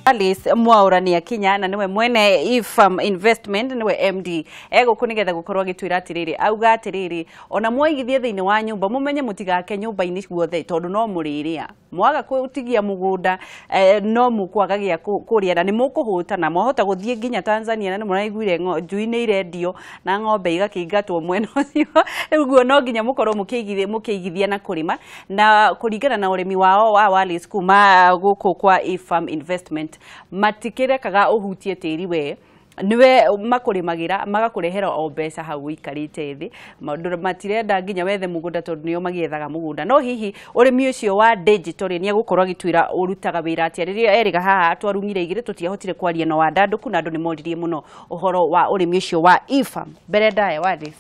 Alice Mwaura nĩ akinya na nĩwe mwene eFarm Investment, nĩwe MD egũkũ nĩgetha gũkorwo agĩtwĩra atĩrĩrĩ, auga atĩrĩrĩ, ona mwaigithie thĩinĩ wa nyũmba mũmenye mũtigake nyũmba-inĩ guothe tondũ no mũrĩrĩa mwaga gũtigia mũgũnda, no mũkwaga gĩa kũrĩa na nĩ mũkũhũta na mwahota gũthiĩ nginya Tanzania, na nĩ mũraiguire njui nĩ irendio na ng'ombe igakĩingatwo mwena ũcio. Rĩu ũguo no nginya mũkorwo mũkĩigithia na kũrĩma na kũringana na ũrĩmi wao wa Wallace kuma gũkũ kwa eFarm Investment, matikĩrekaga ũhutie tĩri, we niwe makũrĩmagĩra magakũrehera o mbeca hau ũikarĩte thĩ. Maũndũ matirenda nginya wethe mũgũnda tondũ nĩo magĩethaga mũgũnda. No hihi ũrĩmi ũcio wa digital rĩ, nĩ egũkorwo agĩtwĩra ũrutaga wĩra atĩa? Rĩrĩa erĩga haha twarung'ire igĩrĩ tũtiahotire kwaria na wandandũku na andũ nĩ moririe mũno ũhoro wa ũrĩmi ũcio wa eFarm. Mbere ndaya Wallace,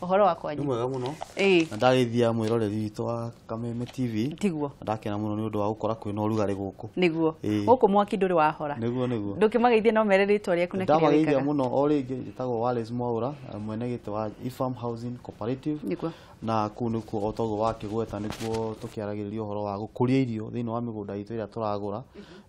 ũhoro wa Nĩ kwanyu? Mwega mũno. Ĩĩ. Na ndagĩthia mwĩroreri witũ wa Kameme TV. Tiguo. Na ndakena mũno nĩ ũndũ wa gũkora kwĩna ũrugarĩ gũkũ. Nĩguo. Ĩĩ. Gũkũ mwaki ndũrĩ wahora. Nĩguo. Ndũkĩmageithie no mere rĩtwa rĩaku na kĩrĩa Ndamageithia wĩkaga. mũno o rĩngĩ, njĩtagwo Wallace Mwaura, mwene gĩtĩ wa eFarm Housing Cooperative. Na kũu nĩkuo o toguo wakĩgweta nĩkuo tũkĩaragĩrĩria ũhoro wa gũkũria irio thĩinĩ wa mĩgũnda itũ ĩrĩa tũragũra,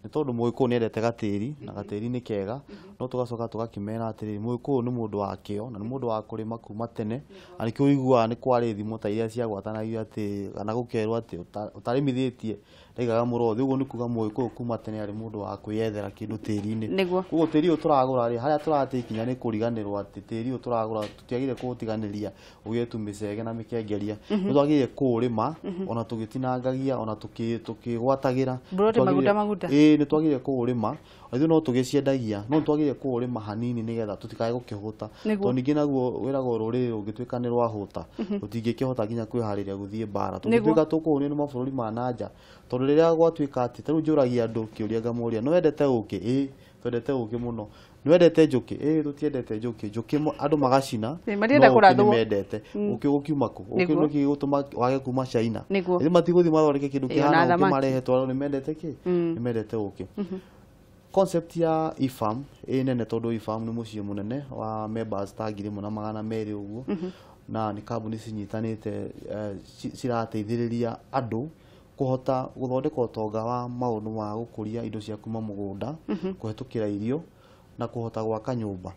nĩ tondũ mũgĩkũyũ nĩendete gatĩri na gatĩri nĩ kega, no tũgacoka tũgakĩmera atĩrĩrĩ, mũgĩkũyũ nĩ mũndũ wa kĩo na nĩ mũndũ wa kũrĩma kuma tene, na nĩkĩo ũiguaga nĩ kwarĩ thimo ta iria ciagwatanagio atĩ kana gũkerwo atĩ ũtarĩmithĩtie ndaigaga mũrothi. Ũguo nĩ kuga mũgĩkũyũ kuma tene arĩ mũndũ wa kwĩyethera kĩndũ tĩri-inĩ. Koguo tĩri ũyũ tũragũra rĩ, harĩa tũratĩ ikinya nĩ kũriganĩrwo atĩ tĩri ũyũ tũragũra tũtiagĩrĩire kũũtiganĩria ũgĩe tu mĩcege na mĩkengeria, nĩ twagĩrĩire kũũrĩma ona tũgĩtinangagia ona tũkĩgwatagĩra. Mburoti maguta maguta. Ĩĩ, nĩ twagĩrĩire kũũrĩma. Ona ithuĩ no tũgĩciendagia, no nĩ twagĩrĩire kũũrĩma hanini nĩgetha tũtikae gũkĩhũta, tondũ ningĩ naguo wĩragwo rũrĩrĩ rũngĩtuĩka nĩ rwahũta rũtingĩkĩhota nginya kwĩharĩria gũthiĩ mbara, tũngĩtuĩka tũkũhũnio nĩ mabũrũri ma na nja, tondũ rĩrĩa gwatuĩka atĩ ta rĩu njũragia andũ kĩũria ngamoria, nĩ wendete ũkĩ? Ĩĩ, twendete ũkĩ mũno. Nĩ wendete njũkĩ? Ĩĩ, tũtiendete njũkĩ. Njũkĩ andũ magacina. Ĩĩ, marenda No ũkĩ nĩ kũrathwo. mendete. Ũkĩ ũgũkiuma kũ? Ũkĩ nĩkĩ gĩgũtũma wage kuma China? Ithuĩ matigũthiĩ mathondeke kĩndũ Ĩĩ, ona kĩhana ũkĩ thamaki. marehe twarwo nĩ mendete kĩ? Nĩ mendete ũkĩ. Concept ya eFarm ĩ nene tondũ eFarm nĩ mũciĩ mũnene wa members ta 1,200 ũguo, na nĩ kambuni cinyitanĩte, cirateithĩrĩria andũ kũhota gũthondeka ũtonga wa maũndũ ma gũkũria indo cia kuma mũgũnda kũhetũkĩra irio na kũhota gwaka nyũmba.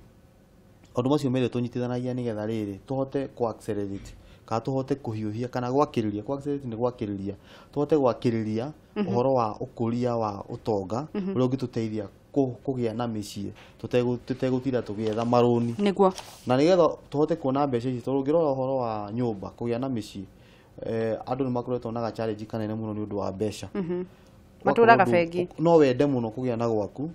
Maũndũ macio merĩ tũnyitithanagia nĩgetha rĩrĩ tũhote kũ accelerate kana tũhote kũhiũhia kana gwakĩrĩria. Kũ accelerate nĩ gwakĩrĩria, tũhote gwakĩrĩria ũhoro wa ũkũria wa ũtonga ũrĩa ũngĩtũteithia kũgĩa na mĩciĩ tũtegũtinda tũgĩetha marũni. Na nĩgetha tũhote kuona mbeca ici, tondũ ũngĩrora ũhoro wa nyũmba kũgĩa na mĩciĩ, andũ nĩ makoretwo na ga challenge kanene mũno nĩ ũndũ wa mbeca. Matũraga Ũgakorwo bengi. No wende mũno kũgĩa na gwaku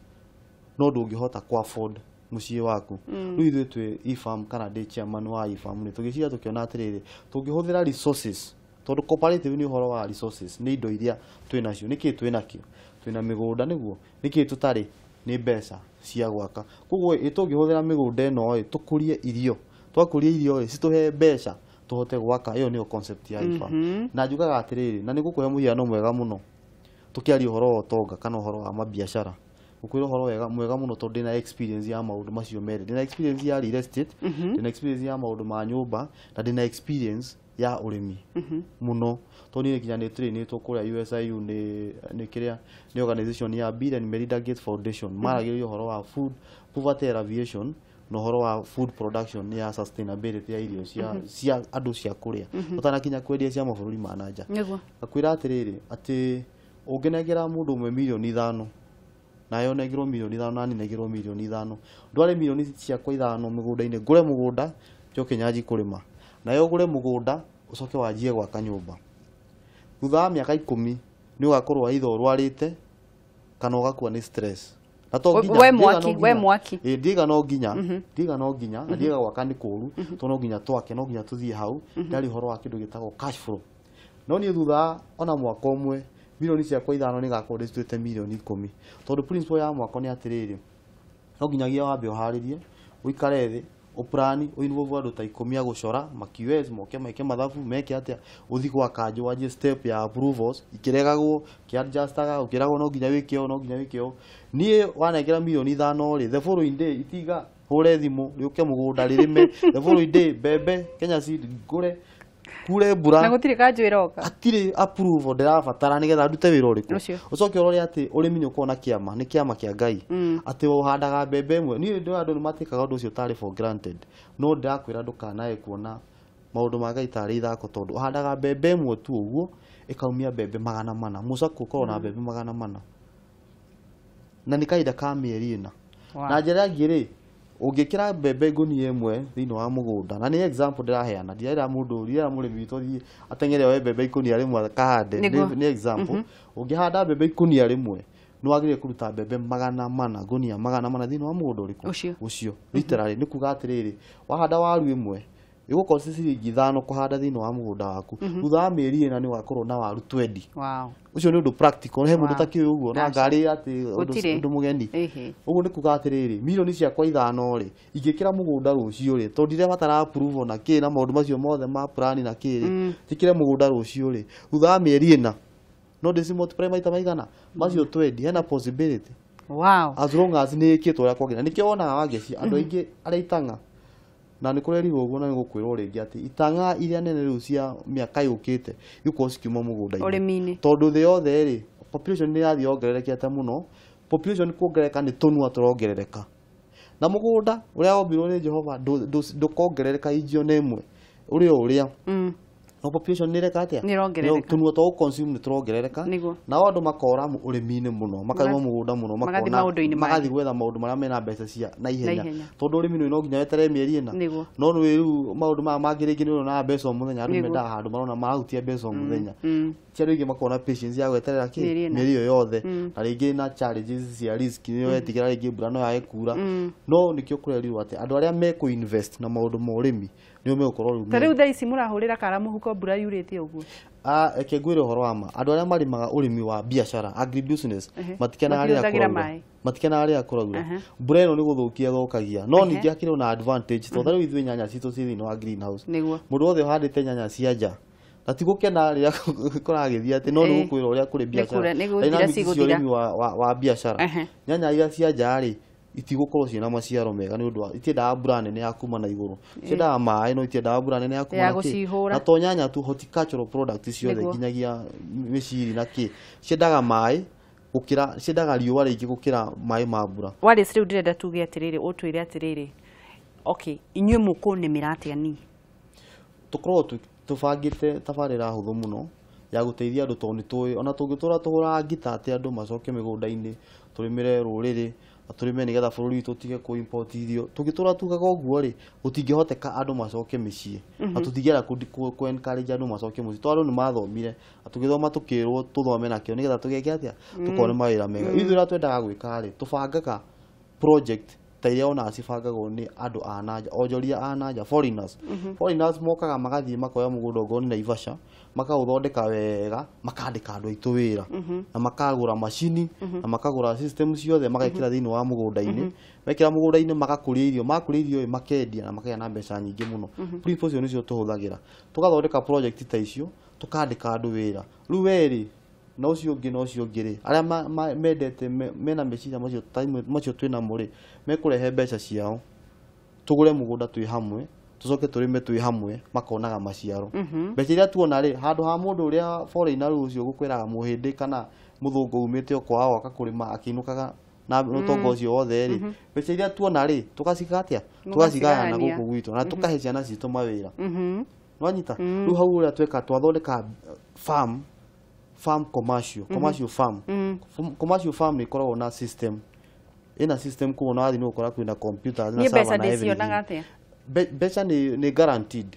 no ndũngĩhota ku afford mũciĩ waku. Rĩu ithuĩ twĩ eFarm kana ndĩ chairman wa eFarm nĩ tũgĩciria tũkĩona atĩrĩrĩ, tũngĩhũthĩra resources, tondũ cooperative nĩ ũhoro wa resources, nĩ indo iria twĩ nacio. Nĩkĩ twĩ nakĩo? Twĩna mĩgũnda. Nĩguo nĩkĩ tũtarĩ? Nĩ mbeca cia gwaka. Koguo ĩ tũngĩhũthĩra mĩgũnda ĩno ĩ tũkũrie irio, twakũria irio ĩ citũhe mbeca tũhote gwaka. Ĩyo nĩyo concept ya eFarm. Na njugaga atĩrĩrĩ, na nĩ ngũkũhe mũhiano mwega mũno tukiaria ũhoro wa ũtonga kana ũhoro wa mabiacara, ngũkwĩra ũhoro wega mwega mũno tondũ ndĩna experience ya maũndũ macio merĩ. Ndĩna experience ya real estate, ndĩna experience ya maũndũ ma nyũmba, na ndĩna experience ya ũrĩmi mũno, tondũ niĩ nginya nĩ trainĩtwo kũrĩa USIU nĩ kĩrĩa nĩ organization ya Bill and Melinda Gates Foundation, maragĩrĩria ũhoro wa food poverty alleviation na ũhoro wa food production ya sustainability ya irio cia andũ cia kũrĩa ũtanakinya kwendia cia mabũrũri ma na nja. Akwĩra atĩrĩrĩ, atĩ ũngĩnengera mũndũ ũmwe 5 mirioni nawe ũnengerwo 5 mirioni nani nengerwo 5 mirioni, ndware 5 mirioni ciakwa mĩgũnda-inĩ, ngũre mũgũnda njoke nyanji kũrĩma, nawe ũgũre mũgũnda ũcoke wanjie gwaka nyũmba, thutha wa mĩaka 10 nĩ ũgakorwo either ũrwarĩte kana ũgakua nĩ stress. Na to nginya We ndiga mwaki, no we nginya. mwaki. Ĩ, ndiga no nginya, ndiga no nginya, na ndiga gwaka nĩ kũru tondũ no nginya twake, no nginya tũthiĩ hau. Ndarĩ ũhoro wa kĩndũ gĩtagwo cash flow, no niĩ thutha wa ona mwaka ũmwe 5 mirioni ciakwa nĩ gakorwo ndĩcituĩte 10 mirioni, tondũ principle ya mwako nĩ atĩrĩrĩ, no nginyagia wambe ũharĩrie, ũikare thĩ, ũplani, ũinvolve andũ ta 10 a gũcora ma QS moke meke mathabu meke atĩa, ũthiĩ gwa kanjũ wanjie step ya approvals ikĩregagwo, ũkĩadjustaga, ũkĩragwo no nginya wĩke ũũ, no nginya wĩke ũũ. Niĩ wanengera 5 mirioni rĩ, the following day itinga hũre thimũ rĩũke mũgũnda rĩrĩme, the following day mbembe Kenya Seed ngũre. Kure mbura. Na gũtirĩ kanjũ ĩroka. Hatirĩ approval ndĩrabatara nĩgetha ndute wĩra ũrĩkũ. Ũcio. Ũcoke ũrore atĩ ũrĩmi nĩ ũkoragwo na kĩama, nĩ kĩama kĩa Ngai. Atĩ ũhandaga mbembe ĩmwe. Niĩ ndĩrona andũ nĩ matĩkaga ũndũ ũcio tarĩ for granted. No ndĩrakwĩra ndũkanae kuona maũndũ ma Ngai tarĩ ithako tondũ ũhandaga mbembe ĩmwe tu ũguo ĩkaumia mbembe 400. Mũcakũ ũkoragwo na mbembe 400. Na nĩ kahinda ka mĩeri 4. Wow. Na njĩra ĩngĩ rĩ, ũngĩkĩra mbembe ngũnia ĩmwe thĩinĩ wa mũgũnda, na nĩ example ndĩraheana, ndirera mũndũ, ndirera mũrĩmi witũ athiĩ ateng'ere oe mbembe ikũnia rĩmwe akahande, nĩ example. Ũngĩhanda mbembe ikũnia rĩmwe, nĩ wagĩrĩire kũruta mbembe 400, ngũnia 400 thĩinĩ wa mũgũnda ũrĩkũ? Ũcio. Ũcio. Literally, nĩ kuga atĩrĩrĩ, wahanda waru ĩmwe, ĩgũkorwo ci ciringi 5 kũhanda thĩinĩ wa mũgũnda waku. Thutha wa mĩeri 4 nĩ ũgakorwo na waru 20. Wow. Ũcio nĩ ũndũ practical, he mũndũ Wow. ũtakĩũĩ ũguo, na Aca. ngari atĩ Gũtirĩ. ũndũ mũgeni. Ĩhĩ. Ũguo nĩ kuga atĩrĩrĩ, mirioni ciakwa 5 rĩ, ingĩkĩra mũgũnda rũciũ rĩ, tondũ ndirabatara approval na kĩ na maũndũ macio mothe ma plan na kĩ rĩ, njĩkĩre mũgũnda rũciũ rĩ, thutha wa mĩeri 4 no ndĩci multiply maita maigana macio 20, hena possibility. Wow. As long as nĩ ĩkĩtwo ũrĩa kwagĩrĩire. Nĩkĩo wonaga Wangeci andũ aingĩ arĩa itang'a, na nĩ kũrerirwo ũguo na nĩ gũkwĩrwo rĩngĩ atĩ itang'a iria nene rĩu cia mĩaka yũkĩte igũkorwo cikiuma mũgũnda-inĩ. Ũrĩmi-inĩ. Tondũ thĩ yothe rĩ, population nĩ ĩrathiĩ yongererekete mũno. Population kuongerereka nĩ tũnua tũrongerereka. Na mũgũnda ũrĩa wombirwo nĩ Jehova ndũkongerereka inji ona ĩmwe, ũrĩ o ũrĩa. No population nĩ ĩreka atĩa? Nĩ ĩrongerereka. Tũnua twa gũ-consume nĩ tũrongerereka. Nĩguo. Nao andũ makora ũrĩmi-inĩ mũno, makauma mũgũnda mũno, Magathiĩ makona maũndũ-inĩ mangĩ. magathiĩ gwetha maũndũ marĩa mena mbeca cia na ihenya. Naihenya. Tondũ ũrĩmi nĩ no nginya weterere mĩeri 4. Nĩguo. No nĩ rĩu maũndũ maya mangĩ rĩngĩ nĩ ũronaga mbeca o mũthenya, andũ Nĩguo. mendaga handũ marona marahutia mbeca o mũthenya. Ti andũ aingĩ makoragwo na patience ya gweterera kĩ? Mĩeri 4. Mĩeri ĩyo yothe. Na rĩngĩ na challenges cia risk, nĩ wetigĩra rĩngĩ mbura no yage kura. No nĩkĩo kũrerirwo atĩ andũ arĩa mekũ-invest na maũndũ ma ũrĩmi nĩo megũkorwo rĩu Ta rĩu thaa ici mũrahũrĩra kara mũhuko mbura yurĩte ũguo. Reke ngwĩre ũhoro wa ma, andũ arĩa marĩmaga ũrĩmi wa biacara, agribusiness, matikenaga rĩrĩa Matihũthagĩra kũraura. maĩ. Matikenaga rĩrĩa kũraura. Mbura ĩno nĩ gũthũkia ĩthũkagia. No ningĩ hakĩrĩ na advantage, tondũ rĩu ithuĩ nyanya citũ ciĩ thĩinĩ wa greenhouse. Nĩguo. Mũndũ wothe ũhandĩte nyanya cia nja, na ti gũkena rĩrĩa kũragĩthiĩ atĩ no nĩ gũkwĩra ũrĩa kũrĩ biacara. Nĩ gũthira Dynamics cia cigũthira. ũrĩmi wa biacara. Nyanya iria cia nja rĩ, itigũkorwo ciĩna maciaro mega nĩ ũndũ wa itiendaga mbura nene ya kuma na igũrũ. Ciendaga maĩ no itiendaga mbura nene ya kuma Ya na kĩ. gũcihũra. Na to nyanya tu, horticultural products ciothe Nĩguo. nginyagia mĩciri na kĩ. Ciendaga maĩ gũkĩra, ciendaga riũa rĩingĩ gũkĩra maĩ ma mbura. Wallace, rĩu ndĩrenda tuge atĩrĩrĩ, ũtwĩre atĩrĩrĩ, okay, inyuĩ mũkũnĩmĩra atĩa niĩ? Tũkoragwo tũbangĩte tabarĩra hũthũ mũno ya gũteithia andũ tondũ nĩ tũĩ ona tũngĩtũra tũhũraga ngita atĩ andũ macoke mĩgũnda-inĩ tũrĩmĩre rũrĩrĩ na tũrĩme nĩgetha bũrũri witũ ũtige kũ import irio, tũngĩtũra tugaga ũguo rĩ, gũtingĩhoteka andũ macoke mĩciĩ na tũtingĩenda kũ encourage andũ macoke mũciĩ tondũ andũ nĩ mathomire na tũgĩthoma tũkĩrwo tũthome nakĩo nĩgetha tũgeke atĩa, tũkone mawĩra mega. Ithuĩ ũrĩa twendaga gwĩka rĩ, tũbangaga project ta iria onaga cibangagwo nĩ andũ a nanja, onjoria a nanja, foreigners. Foreigners mokaga magathiĩ makoya mũgũnda okorwo nĩ Naivasha, makaũthondeka wega, makandĩka andũ aitũ wĩra, na makagũra macini, na makagũra system ciothe, magekĩra thĩinĩ wa mũgũnda-inĩ. Mekĩra mũgũnda-inĩ magakũria irio, makũria irio ĩ makendia na makagĩa na mbeca nyingĩ mũno. Principles icio nĩcio tũhũthagĩra. Tũgathondeka project ta icio, tũkandĩka andũ wĩra. Rĩu we rĩ, na ũcio ũngĩ na ũcio ũngĩ rĩ, arĩa mendete mena meciria macio ta macio twĩnamo rĩ, mekũrehe mbeca ciao, tũgũre mũgũnda twĩ hamwe, tũcoke tũrĩme twĩ hamwe, makonaga maciaro. Mbeca iria tuona rĩ, handũ ha mũndũ ũrĩa foreigner rĩu ũcio ũgũkwĩraga mũhĩndĩ kana mũthũngũ umĩte o kwao akakũrĩma akĩinũkaga na ũtonga ũcio wothe rĩ, mbeca iria tuona rĩ, tũgaciga atĩa? Tũgacigayana gũkũ gwitũ na tũkahe ciana citũ mawĩra. Nĩwanyita? Rĩu hau ũrĩa tweka, twathondeka farm, farm commercial, commercial farm. Commercial farm nĩ ĩkoragwo na system, ĩna system koguo na wathiĩ nĩ ũgũkora kwĩna computers na Niĩ mbeca server na everything. ndĩcionaga atĩa? Mbeca nĩ guaranteed.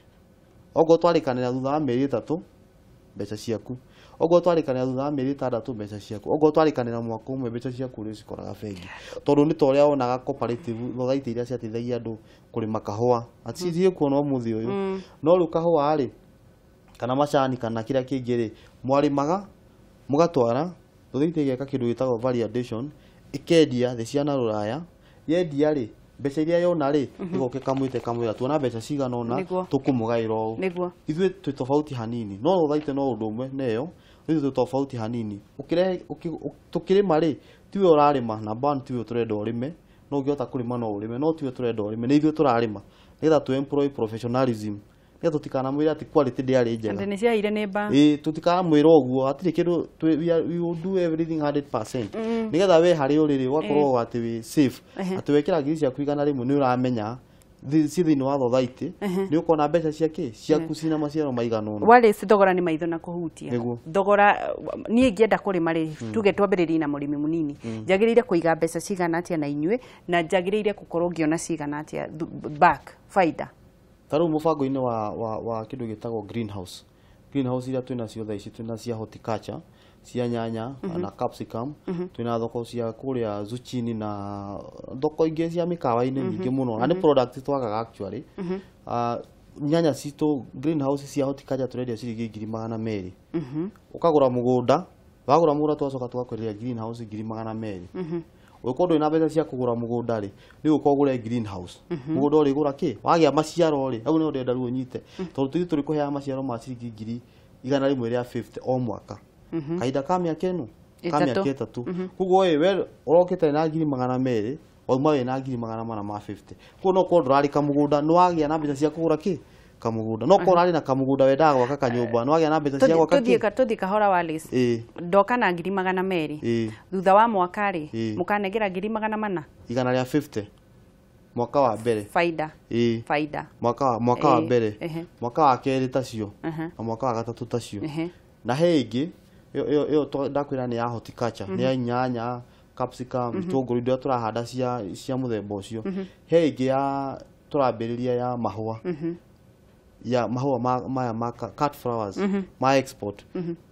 Okorwo twarĩkanĩra thutha wa mĩeri 3 mbeca ciaku, okorwo twarĩkanĩra thutha wa mĩeri 6 mbeca ciaku, okorwo twarĩkanĩra mwaka ũmwe mbeca ciaku nĩ ũcikoraga bengi. Tondũ nĩ ta ũrĩa wonaga cooperative society iria ciateithagia andũ kũrĩma kahũa, citirĩ kuo ona ũmũthĩ ũyũ. No rĩu kahũa rĩ, kana macani kana kĩrĩa kĩngĩ rĩ, mwarĩmaga mũgatwara society ĩgeka kĩndũ gĩtagwo value addition, ĩkendia thĩ cia na rũraya, yendia rĩ, mbeca iria yona rĩ, ĩgoka ĩkamwĩta ĩkamwĩra tuona mbeca cigana ũna, tũkũmũgaĩra ũũ. Nĩguo. Ithuĩ twĩ tofauti hanini, no society no ũndũ ũmwe na ĩyo, ithuĩ twĩ tofauti hanini. Ũkĩrehe, tũkĩrĩma rĩ, tiwe ũrarĩma, number one tiwe tũrenda ũrĩme, no ũngĩhota kũrĩma no ũrĩme, no tiwe tũrenda ũrĩme, nĩ ithuĩ tũrarĩma nĩgetha tũ employ professionalism, Nĩgetha tũtikanamwĩre atĩ quality ndĩarĩ njega. Atĩ nĩ ciaire nĩ mbaa. Ĩĩ, tũtikamwĩra ũguo, hatirĩ kĩndũ, we will do everything 100%. Nĩgetha we harĩa ũrĩ rĩ, ũgakorwo atĩ wĩ safe. Atĩ wekĩra ngiri ciaku 100 nĩ ũramenya ci thĩinĩ wa thothaitĩ, nĩ ũkona mbeca ciake ciaku cina maciaro maigana ũna. Wallace, thogora nĩ maitho na kũhutia. Nĩguo. Thogora, niĩ ingĩenda kũrĩma rĩ, tuge twambĩrĩrie na mũrĩmi mũnini, njagĩrĩire kũiga mbeca cigana atĩa na inyuĩ, na njagĩrĩire gũkorwo ngĩona cigana atĩa back faida? Ta rĩu mũbango-inĩ wa kĩndũ gĩtagwo greenhouse. Greenhouse iria twĩna cio thaa ici, twĩna cia horticulture, cia nyanya na capsicum, twĩna thoko cia kũrĩa zucchini na thoko ingĩ cia mĩkawa-inĩ nyingĩ mũno, na nĩ product twagaga actually. Nyanya citũ greenhouse cia horticulture tũrendia ciringi 200,000. Ũkagũra mũgũnda, wagũra mũgũnda twacoka tũgakwenderia greenhouse 200,000. Ũngĩkorwo ndũrĩ na mbeca cia kũgũra mũgũnda rĩ, nĩ ũka ũgũre greenhouse. Mũgũnda ũrĩgũra kĩ? Wagĩa maciaro rĩ, hau nĩho ndĩrenda rĩu ũnyite. Tondũ tũthiĩ tũrĩkũheaga maciaro ma ciringi 150,000 o mwaka. Kahinda ka mĩaka ĩno? Ka Ĩtatũ. mĩaka 3. Koguo ĩ, we ũrokĩte na 200,000, wauma wĩna 450,000. Koguo no korwo ndũrarĩ kamũgũnda, nĩ wagĩa na mbeca cia kũgũra kĩ? Kamũgũnda. No korwo ũrarĩ na kamũgũnda wendaga gwaka kanyũmba, nĩ wagĩa na mbeca cia gwaka kĩ? Tũthiĩ kahora, Wallace. Ĩĩ. Ndoka na 200,000. Ĩĩ. Thutha wa mwaka rĩ, Ĩĩ. mũkanengera 400,000? 150 mwaka wa mbere. Faida. Ĩĩ. Faida. Mwaka wa Ĩĩ, mbere, mwaka wa kerĩ tacio, na mwaka wa gatatũ tacio. Na he ĩngĩ ĩyo ndakwĩra nĩ ya horticulture, nĩ ya nyanya, capsicum, itũngũrũ, indo iria tũrahanda cia mũthemba ũcio. He ĩngĩ ya tũrambĩrĩria ya mahũa, ya mahũa maya ma cut flowers ma export.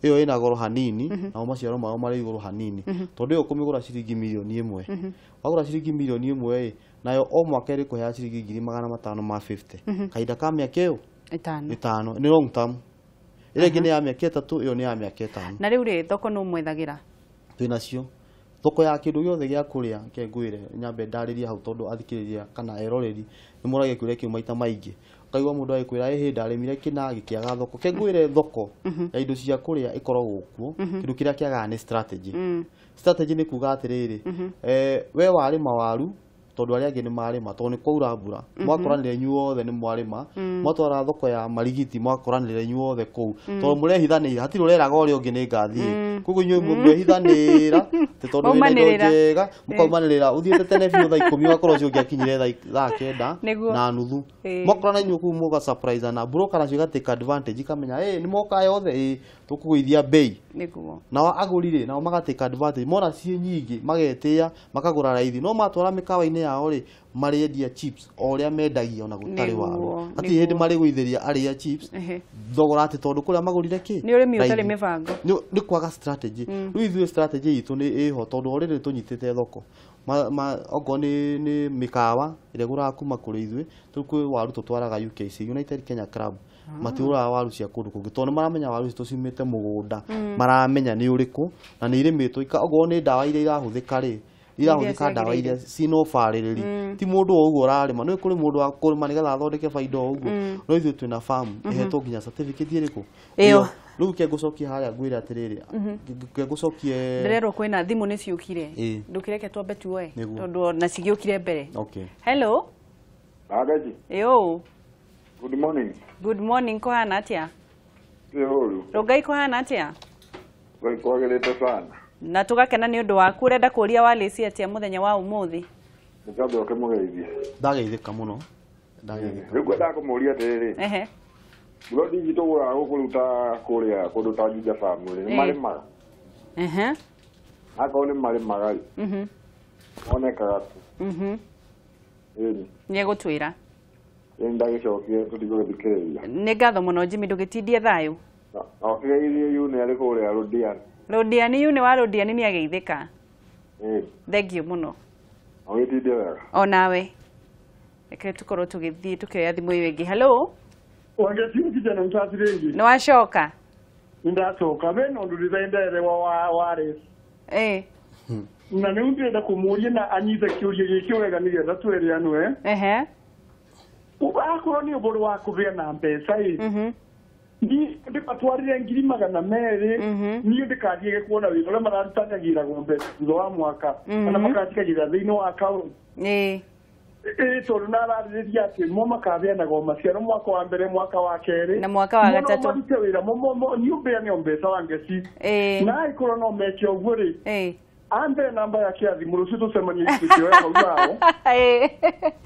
Ĩyo ĩna goro hanini, namo maciaro mao marĩ igũrũ hanini, tondũ ĩyo ũkũmĩgũra ciringi 1,000,000. Wagũra ciringi 1,000,000 ĩ, nayo o mwaka ĩrĩkũheaga ciringi 550,000 kahinda ka mĩaka ĩyo 5. 5. Nĩ long term. Ĩrĩa ĩngĩ nĩ ya mĩaka 3, ĩyo nĩ ya mĩaka 5. Na rĩu rĩ, thoko nũ mwethagĩra? Twĩnacio thoko ya kĩndũ gĩothe gĩa kũrĩa. Ke ngwĩre nyambe ndarĩrie hau, tondũ athikĩrĩria kana eroreri nĩ moragia kĩũria kĩu maita maingĩ. Ũkaigua mũndũ agĩkwĩra ĩhĩ ndarĩmire kĩna gĩkĩaga thoko. Ke ngwĩre thoko ya indo cia kũrĩa ĩkoragwo kuo, kĩndũ kĩrĩa kĩagaga nĩ strategy. Strategy nĩ kuga atĩrĩrĩ, we warĩma waru tondũ arĩa angĩ nĩ marĩma, tondũ nĩ kwaura mbura, mwakoranire inyuothe nĩ mwarĩma, mwatwara thoko ya Marigiti, mwakoranire inyuothe kũu, tondũ mũrehithanĩira, hatirĩ ũreraga ũrĩa ũngĩ nĩ ngathiĩ. Koguo inyuĩ mwehithanĩra atĩ tondũ wĩna indo Mwaumanĩrĩra. njega, mũkaumanĩrĩra ũthiĩte tene biũ thaa 10, ũgakorwo ũcio ũngĩ akinyire thaa 9 na nuthu. Mwakorana inyuĩ kũu mũga surprise na broker nacio igatake advantage, ikamenya ĩ nĩ moka aya othe, ĩ tũkũgũithia bei. Nao agũri rĩ, nao magatake advantage, mona ciĩ nyingĩ magetĩa makagũra raithi, no matwara mĩkawa-inĩ yao rĩ, marĩendia chips o ũrĩa mendagia ona gũtarĩ waru. Hatirĩ hĩndĩ marĩgũithĩria arĩa chips thogora atĩ tondũ kũrĩa magũrire kĩ. Nĩ ũrĩmi ũtarĩ Raithi. mĩbango. Nĩ kwaga strategy. Rĩu ithuĩ strategy itũ nĩ ĩho, tondũ already tũnyitĩte thoko. Okorwo nĩ mĩkawa ĩrĩa ĩgũraga kuma kũrĩ ithuĩ, rĩu kwĩ waru tũtwaraga UKC, United Kenya Club, matigũraga waru cia kũndũ kũngĩ tondũ nĩ maramenya waru citũ ciumĩte mũgũnda, maramenya nĩ ũrĩkũ na nĩ irĩmĩtwo, okorwo nĩ ndawa iria irahũthĩka rĩ, irahũthĩka ndawa iria cina ũbarĩrĩri, ti mũndũ o ũguo ũrarĩma. Nĩ kũrĩ mũndũ wa kũrĩma nĩgetha athondeke baida o ũguo, no ithuĩ twĩna farm ĩhetwo nginya certificate ĩrĩkũ. Ĩyo. Rĩu ke ngũcokie harĩa ngwĩre atĩrĩrĩ, ke ngũcokie. Ndĩrerwo kwĩna thimũ nĩ ciũkire. Ĩĩ. Ndũkĩreke twambe tuoe, Nĩguo. tondũ ona cigĩũkire mbere. Okay. Hello. Agaji, Ĩũ. good morning. Good morning, kũhana atĩa? Ĩ hũru. Rũngai, kũhana atĩa? Ngai kwagĩrĩte sana. Na tũgakena nĩ ũndũ waku. Ũrenda kũũria Wallace atĩa mũthenya wa ũmũthĩ? Nĩkĩambe ũkĩmũgeithie. Ndageithĩka mũno, ndageithĩka. Rĩu ngwendaga kũmũria atĩrĩrĩ, burodi ici tũgũraga gũkũ rĩu ta kũrĩa kũndũ ta Juja Farm rĩ, nĩ marĩmaga? Akorwo nĩ marĩmaga rĩ, monekaga kũ? Ĩni. Nĩ egũtwĩra. Ĩni, ndagĩcokie tũtigũgĩthikĩrĩria. Nĩ ngatho mũno Jimmy, ndũgĩtindie thayũ. Na ũkĩgeithie yu nĩ arĩ kũrĩa Rũdiani. Rũdiani, yu nĩ wa Rũdiani nĩ ageithĩka. Ĩni. Thank you mũno. Ũgĩtindie wega. Onawe. Reke tũkorwo tũgĩthiĩ tũkĩoya thimũ ĩyo ĩngĩ. Hello. Wangeci kijana msafiri. Nĩ wacoka? Ndacoka we no ndu ndĩrenderewa wa warĩ na nĩ ndĩrenda kũmũria na anyite kĩũria gĩkĩ wega nĩgetha twĩrĩanwe. Akorwo nĩ ũhoro wa kũgĩa na mbeca ĩ, niĩ ndĩmatwarire 200,000, niĩ ndĩkathiĩge kuona wĩra ũrĩa mararutanyagĩragwo mbeca thutha wa mwaka kana makatigagĩra thĩinĩ wa akaunti. Tondu nararĩrĩria atĩ mo makabeanaga maciaro mwaka wa mbere, mwaka wa kerĩ na mwaka wa gatatũ. Marute wĩra niũmbeane mbeca wa ngeci na angĩkorwo no meke ũguo rĩ, ambe namba yake ya thimũ rũciũ tũcemanie itũkĩoya hau nao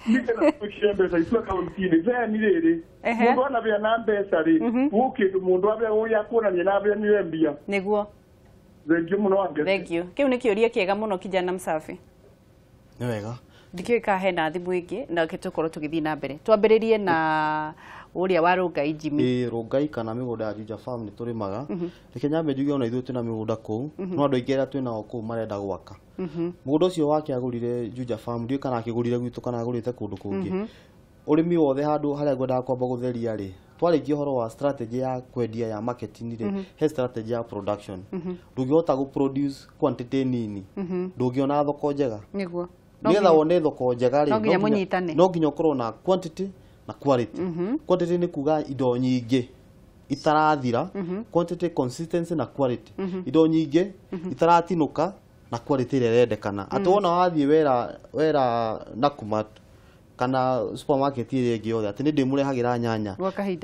nĩgetha twĩkĩre mbeca icio akaunti-inĩ. Then rĩrĩ, mũndũ anabeana mbeca rĩ, gũkĩndũ mũndũ abe kuonania na abeanire mbia. Nĩguo. Thank you mũno Wangeci. Thank you. Kĩu nĩ kĩũria kĩega mũno kijana msafi. Nĩ wega. Ndikĩũĩ kana hena thimũ ĩngĩ na tũkorwo tũgĩthiĩ na mbere. Twambĩrĩrie na ũrĩa wa Rongai Jimmy. Rongai kana mĩgũnda ya Juja Farm nĩ tũrĩmaga. Reke nyambe njuge ona ithuĩ twĩna mĩgũnda kũu, no andũ aingĩ arĩa twĩnao kũu marenda gwaka. Mũgũnda ũcio wake agũrire Juja Farm, ndiũĩ kana akĩgũrire gwitũ kana agũrĩte kũndũ kũngĩ. Ũrĩmi wothe handũ harĩa ngwendaga kwamba gũtheria rĩ, twarĩkia ũhoro wa strategy ya kwendia ya marketing rĩ, he strategy ya production. Ndũngĩhota gũ produce quantity nini, ndũngĩona thoko njega. Nĩguo. Nĩgetha wone thoko njega rĩ, no nginya mũnyitane. No nginya ũkorwo na quantity na quality. Quantity nĩ kuga indo nyingĩ itarathira, quantity, consistency na quality. Indo nyingĩ itaratinũka na quality ĩrĩa ĩrendekana. Atĩ wona wathiĩ wera Nakumatt kana supermarket ĩrĩa ĩngĩ yothe atĩ nĩ ndĩmũrehagĩra nyanya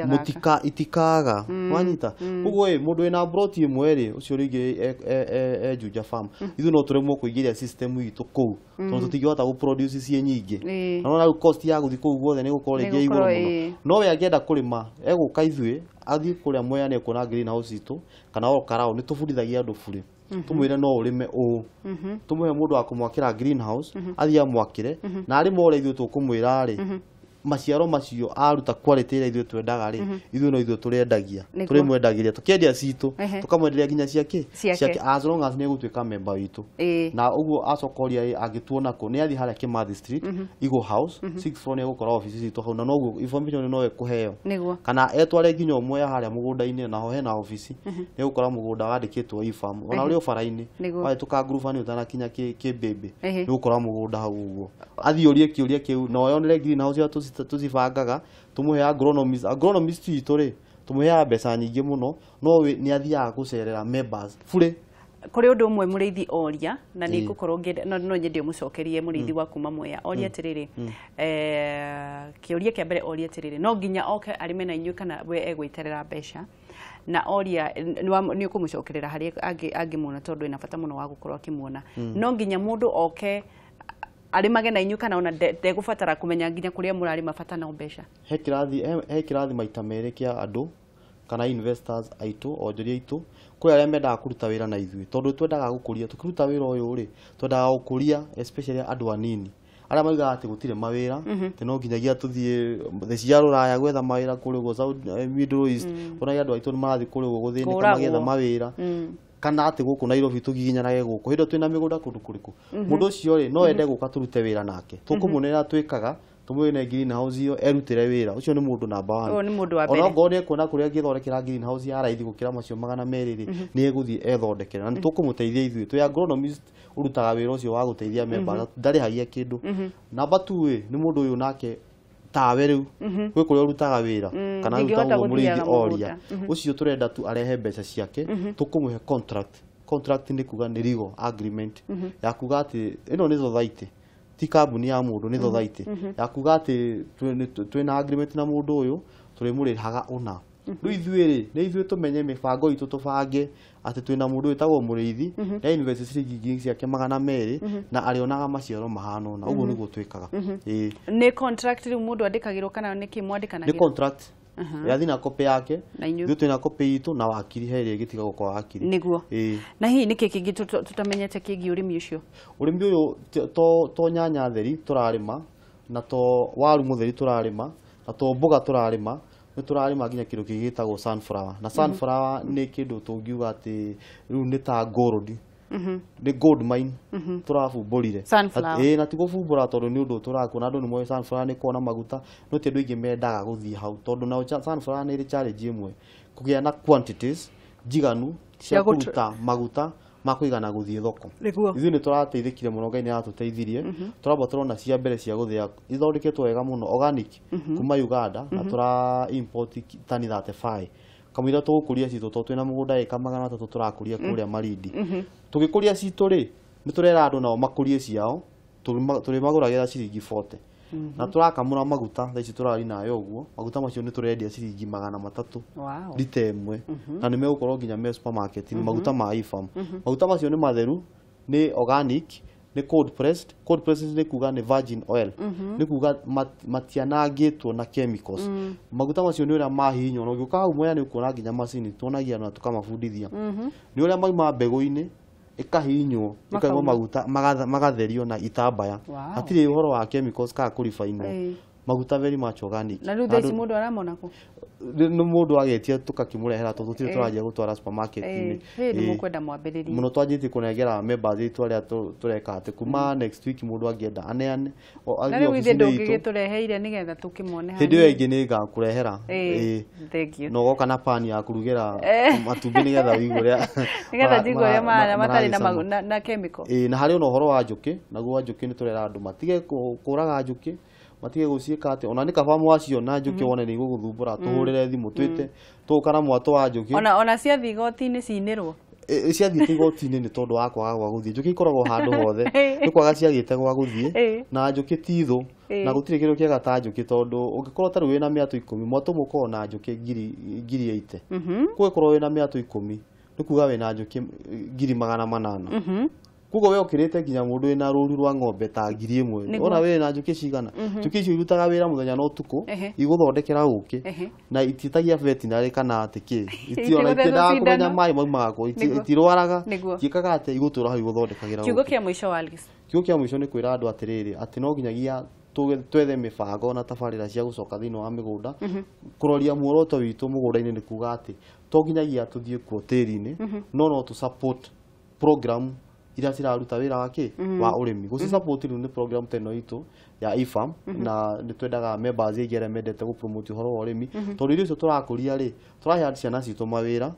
mũtika itikaga wanyita. Ũguo ĩ mũndũ wĩna broti ĩmwe rĩ, ũcio rĩngĩ e Juja Farm, ithuĩ no tũremwo kũingĩria system itũ kũu tondũ tũtingĩhota gũ produce ciĩ nyingĩ. Na nona rĩu cost ya gũthiĩ kũu guothe nĩ gũkorwo rĩngĩ igũrũ mũno. No we angĩenda kũrĩma egũka ithuĩ athiĩ kũrĩa Mwea nĩ ekuona greenhouse itũ kana o Karau, nĩ tũbundithagia andũ bure. Tũmwĩre no ũrĩme ũũ, tũmũhe mũndũ wa kũmwakĩra greenhouse athiĩ amwakĩre, na arĩma ũrĩa ithuĩ tũkũmwĩra rĩ, maciaro macio aruta quality ĩrĩa ithuĩ twendaga rĩ, ithuĩ no ithuĩ tũrĩendagia, tũrĩmwendagĩria tũkĩendia citũ, tũkamwenderia nginya ciake ciake as long as nĩ egũtuĩka member witũ. Na ũguo acoka ũria angĩtuona kũ, nĩ athiĩ harĩa Kimathi Street, Eagle House, 6th floor, nĩ egũkora office citũ hau, na noguo information no ekũheo. Kana etware nginya ũmwe harĩa mũgũnda-inĩ, naho hena office, nĩ egũkora mũgũnda wandĩkĩtwo e-farm, ona ũrĩ o bara-inĩ, wahĩtũka ngurubani ũtanakinya kĩmbĩmbĩ, nĩ ũgũkora mũgũnda hau ũguo. Athiĩ ũrie kĩũria kĩu na oyonere greenhouse ĩrĩa tũcibangaga, tũmũhe agronomist. Agronomist witũ rĩ, tũmũheaga mbeca nyingĩ mũno, no nĩ athiaga gũcerera members bure. Kũrĩ ũndũ ũmwe mũrĩithi oria na nĩ ngũkorwo ngĩenda no nyende ũmũcokerie mũrĩithi wa kuma Mwea. Oria atĩrĩrĩ, kĩũria kĩa mbere oria atĩrĩrĩ, no nginya oke arĩme na inyuĩ kana we egwĩterera mbeca? Na oria nĩ ũkũmũcokerera harĩa angĩmuona tondũ ena bata mũno wa gũkorwo akĩmuona. No nginya mũndũ oke arĩmage na inyuĩ kana ona ndegũbatara kũmenya nginya kũrĩa mũrarĩma, bata no mbeca? He kĩrathi maita merĩ kĩa andũ kana investors aitũ, onjoria aitũ, kũrĩ arĩa mendaga kũruta wĩra na ithuĩ, tondũ twendaga gũkũria. Tũkĩruta wĩra ũyũ rĩ, twendaga gũkũria especially andũ anini arĩa maugaga atĩ gũtirĩ mawĩra, atĩ no nginyagia tũthiĩ thĩ cia rũraya gwetha mawĩra kũrĩa ũguo South Middle East, ona andũ aitũ nĩ marathiĩ kũrĩa ũguo gũthĩnĩka magĩetha mawĩra, kana atĩ gũkũ Nairobi tũgiginyanage gũkũ hĩndĩ ĩyo twĩna mĩgũnda kũndũ kũrĩkũ. Mũndũ ũcio rĩ, no ende gũka tũrute wĩra nake, tũkũmuonera twĩkaga, tũmwĩre greenhouse ĩyo erutĩre wĩra. Ũcio nĩ mũndũ namba 1. Ũyũ nĩ mũndũ wa mbere. Ona ongorwo nĩ ekuona kũrĩa angĩthondekera greenhouse ya raithi gũkĩra macio 200 rĩ, nĩ egũthiĩ ethondekere, na nĩ tũkũmũteithia ithuĩ. Twĩ agronomist ũrutaga wĩra ũcio wa gũteithia member, ndarĩhagia kĩndũ. Namba 2 ĩ, nĩ mũndũ ũyũ nake tawe rĩu gwĩ kũrĩa ũrutaga wĩra kana ũrutaga mũrĩithi oria, ũcio tũrenda tu arehe mbeca ciake, tũkũmũhe contract. Contract nĩ kuga nĩ legal agreement ya kuga atĩ ĩno nĩ society, ti kambuni ya mũndũ, nĩ society ya kuga atĩ twĩna agreement na mũndũ ũyũ, tũrĩmũrĩhaga ũna. Rĩu ithuĩ rĩ, nĩ ithuĩ tũmenye mĩbango itũ, tũbange atĩ twĩna mũndũ wĩtagwo mũrĩithi, nĩ invest ciringi ngiri ciake 200 na arĩonaga maciaro mahana ũna. Ũguo nĩguo twĩkaga. Nĩ contract rĩu mũndũ andĩkagĩrwo kana nĩkĩ mwandĩkanagĩra? Nĩ contract. Yathi na copy yake, ithuĩ twĩna copy itũ na wakiri he ĩrĩa ĩgĩtigagwo kwa wakiri. Nĩguo. Na hihi nĩkĩ kĩngĩ tũtamenyete kĩgiĩ ũrĩmi ũcio? Ũrĩmi ũyũ to nyanya theri tũrarĩma, na to waru mũtheri tũrarĩma, na to mboga tũrarĩma, nĩ tũrarĩma nginya kĩndũ kĩngĩ gĩtagwo sunflower. Na sunflower nĩ kĩndũ tũngiuga atĩ rĩu nĩ ta gold, nĩ gold mine tũrabumbũrire. Na ti gũbumbũra tondũ nĩ ũndũ tũrakuona andũ nĩ moĩ sunflower nĩ kuona maguta, no ti andũ aingĩ mendaga gũthiĩ hau tondũ nao sunflower nĩ ĩrĩ challenge ĩmwe, kũgĩa na quantities njiganu cia kũruta maguta ma kũigana gũthiĩ thoko. Ithuĩ nĩ tũrateithĩkire mũno, Ngai nĩ aratũteithirie. Tũramba tũrona cia mbere cia gũthĩa ithondeketwo wega mũno organic kuma Uganda, na tũra import tani 35. Kamũira tũgũkũria citũ tondũ twĩna mũgũnda ĩka 300 tũrakũria kũrĩa Malindi. Tũgĩkũria citũ rĩ, nĩ tũrera andũ nao makũrie ciao, tũrĩmagũragĩra ciringi 40. Na tũrakamũra maguta thaa ici tũrari nayo ũguo, maguta macio nĩ tũrendia ciringi 300 lita ĩmwe, na nĩ megũkorwo nginya me supermarket maguta ma iFarm. Maguta macio nĩ matheru, nĩ organic, nĩ cold pressed. Cold pressed nĩ kuga nĩ virgin oil, nĩ kuga matianangĩtwo na chemicals. Maguta macio nĩ ũrĩa mahihinywo, na ũngĩũka hau Mwea nĩ ũkuona nginya macini tuonagia na tũkamabundithia. Nĩ ũrĩa mauma mbegũ-inĩ ĩkahihinywo, ĩkauma maguta magatherio na itambaya. Hatirĩ ũhoro wa chemicals kana kũribainwo. Maguta very much organic. Na rĩu thaa ici mũndũ aramona kũ? Nĩ mũndũ agetia tũkakĩmũrehera tondũ tũtirĩ tũranjia gũtwara supermarket-inĩ. Nĩ mũkwenda mwambĩrĩrie. Mũno twanjĩtie kũnengera members aitũ arĩa tũreka atĩ kuma next week mũndũ angĩenda aneane. Na rĩu ithuĩ ndũngĩgĩtũreheire nĩgetha tũkĩmone hanini. Hĩndĩ ĩyo ĩngĩ nĩ ngakũrehera. Thank you. Na ũgoka na pan ya kũrugĩra matumbĩ nĩgetha ũigue ũrĩa nĩgetha njigue ũrĩa mahana matarĩ na chemical. Na harĩ ona ũhoro wa njũkĩ, naguo wa njũkĩ nĩ tũrera andũ matige kũraga njũkĩ, matige gũciĩka atĩ ona nĩ kaba mwaciona njũkĩ wone nĩ igũgũthumbũra, tũhũrĩre thimũ twĩte tũgũka na mwatũ wa njũkĩ. Ona ciathiĩ igoti-inĩ cinĩrwo. Ciathiĩte igoti-inĩ nĩ tondũ wa kwaga gwa gũthiĩ. Njũkĩ ikoragwo handũ hothe, nĩ kwaga ciagĩte gwa gũthiĩ, na njũkĩ ti thũ, na gũtirĩ kĩndũ kĩega ta njũkĩ tondũ ũngĩkorwo ta rĩu wĩna mĩatũ 10, mwatũ ũmwe ũkoragwo na njũkĩ 80,000. Kũngĩkorwo wĩna mĩatũ 10 nĩ kuga wĩna njũkĩ 800,000. Koguo we ũkĩrĩte nginya mũndũ wĩna rũru rwa ng'ombe ta 1000. Ona wĩ na njũkĩ cigana. Njũkĩ icio irutaga wĩra mũthenya na ũtukũ, igũthondekera ũkĩ, na itiĩtagia veterinary kana atĩ kĩ. Ona itiendaga kũmenya maĩ maumaga kũ, itirwaraga, itiĩkaga atĩ, igũtũra hau igũthondekagĩra ũkĩ. Kiugo kĩa mũico Alice. Kiugo kĩa mũico nĩ kwĩra andũ atĩrĩrĩ, atĩ no nginyagia twethe mĩbango na tabarĩra cia gũcoka thĩinĩ wa mĩgũnda. Kũroria muoroto witũ mũgũnda-inĩ nĩ kuga atĩ to nginyagia tũthiĩ kuo tĩri-inĩ, no tũ support program iria ciraruta wĩra wa kĩ wa ũrĩmi. Gũci support rĩu nĩ program ta ĩno itũ ya iFarm, na nĩ twendaga members aingĩ arĩa mendete gũ promote ũhoro wa ũrĩmi, tondũ irio icio tũrakũria rĩ, tũrahe ciana citũ mawĩra.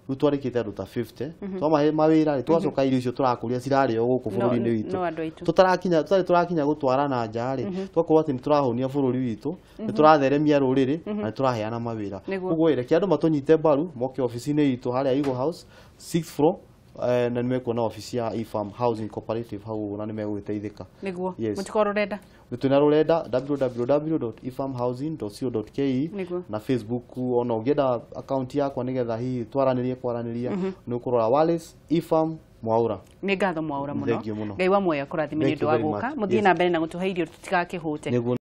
Rĩu twarĩkĩte andũ ta 50, twamahe mawĩra rĩ, tũgacoka irio icio tũrakũria cirarĩo gũkũ bũrũri-inĩ witũ. Tũtarĩ tũrakinya gũtwara na nja rĩ, tũgakorwo atĩ nĩ tũrahũnia bũrũri witũ, nĩ tũratheremia rũrĩrĩ, na nĩ tũraheana mawĩra. Koguo reke andũ matũnyite mbaru, moke obici-inĩ itũ harĩa Eagle House 6th floor, na nĩ mekuona obici ya iFarm Housing Cooperative hau, na nĩ megũgĩteithĩka. Nĩguo. Mũtikorwo rũrenda? Twĩna rũrenda www.ifarmhousing.co.ke na Facebook. Ona ũngĩenda account yakwa nĩgetha hihi twaranĩrie kwaranĩria, nĩ ũkũrora Wallace iFarm Mwaura. Nĩ ngatho Mwaura mũno. Ngai wa muoyo akũrathime nĩ ũndũ wa gũka. Mũthiĩ na mbere na gũtũhe irio tũtigakĩhũte.